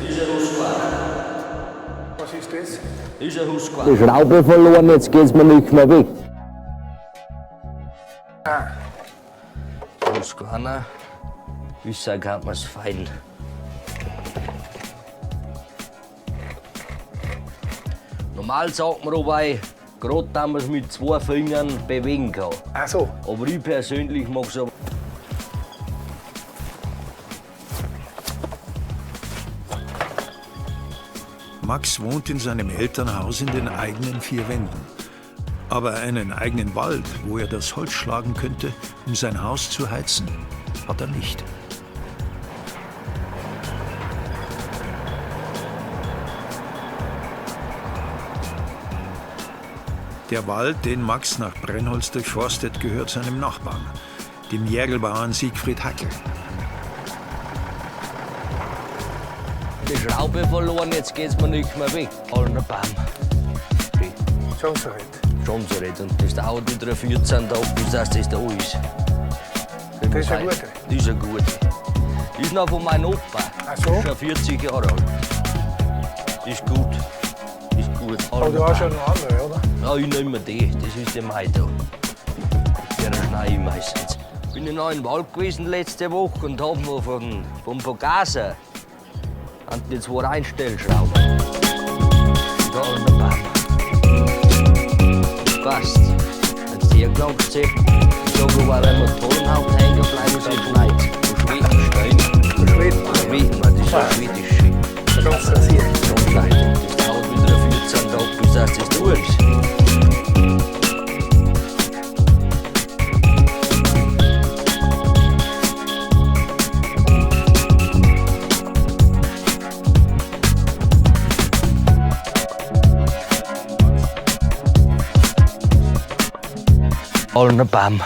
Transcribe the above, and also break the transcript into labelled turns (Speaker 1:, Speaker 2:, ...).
Speaker 1: Das ist ein Husqvarna.
Speaker 2: Was ist das?
Speaker 1: Das ist ein Husqvarna. Die Schraube verloren, jetzt geht's mir nicht mehr weg.
Speaker 2: Ah.
Speaker 1: Husqvarna, ich kann man's fein. Normal sagt man dabei, gerade dass man es mit zwei Fingern bewegen kann.
Speaker 2: Ach so.
Speaker 1: Aber ich persönlich mag es aber.
Speaker 3: Max wohnt in seinem Elternhaus in den eigenen vier Wänden. Aber einen eigenen Wald, wo er das Holz schlagen könnte, um sein Haus zu heizen, hat er nicht. Der Wald, den Max nach Brennholz durchforstet, gehört seinem Nachbarn, dem Jägelbauern Siegfried Hackel.
Speaker 1: Die Schraube verloren, jetzt geht's mir nicht mehr weg. Allen Baum.
Speaker 2: Schon so recht.
Speaker 1: Schon so recht. Und das dauert wieder 14 Tage, bis das da ist.
Speaker 2: Das ist eine gute.
Speaker 1: Das ist eine gute. Das ist noch von meinem Opa.
Speaker 2: Ach so.
Speaker 1: Ist schon 40 Jahre alt. Ist gut. Ist gut.
Speaker 2: Aber du hast ja noch andere, oder?
Speaker 1: Ja, ich nehme die. Das ist der Mai da. Der schneide ich meistens. Bin ich noch im Wald gewesen letzte Woche und hab mir vom Vergaser an die zwei Einstellschrauben. Da und der Baum. Passt. Jetzt hier glaubst du, ich sag aber, wenn wir Torenhaupt hängen bleiben, sind schneit. Von Schwedenstein.
Speaker 2: Von Schweden.
Speaker 1: Schweden, das ist ein schwedische.
Speaker 2: Schon so sicher.
Speaker 1: Schon schneit. Das dauert wieder 14 Tage, bis das durch ist. Allen Baum.